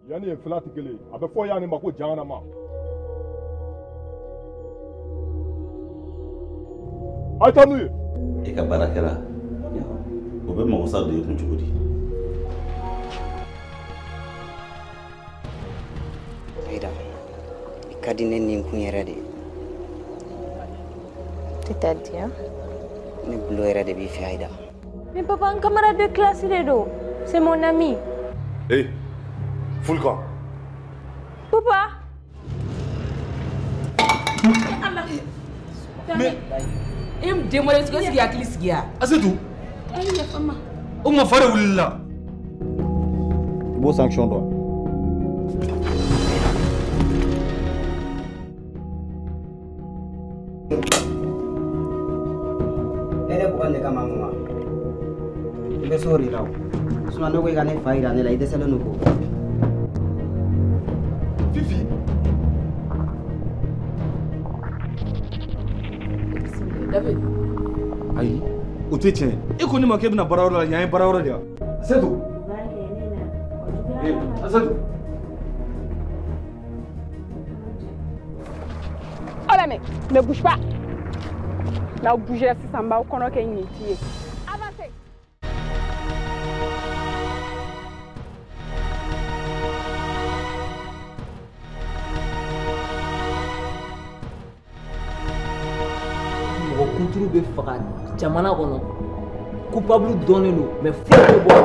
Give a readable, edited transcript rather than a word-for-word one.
Yanni yen fila tɛ kelen ye. A bɛ fɔ yan nin ma ko jahanama. A ye taa n'u ye. E ka baarakɛla o bɛ mago sa don i kun cogo di? Aïda, i ka di ne ni kun yɛrɛ de ye. C'est-à-dire? Ne bolo yɛrɛ de b'i fɛ Aïda. Mais papa, un camarade de classe de don. C'est mon ami. Eh, Fulkan. Papa. Mais e me demande ce que c'est hakili sigi ya. Asetu. Ayi yafa ma. O ma fa de wulila. I b'o sanction dɔn. Ne bugɔ ne kama mun ma? I bɛ s'o de la o. Sinon ne ko i ka ne fa yira ne la, i dɛsɛlen don ko. Fifi. David. Ayi, o tɛ tiɲɛ ye. E ko ne ma k'e bɛna baarayɔrɔ la, yan ye baarayɔrɔ de ye wa? Asetu. Eh, Asetu. Oh la mec, ne bouge pas. N'aw bougera sisan n b'aw kɔnɔ kɛ ɲinti ye. Avancez. Mɔgɔ kunturu bɛ faga jamana kɔnɔ, coupable dɔnnen don, mais foyi tɛ bɔ.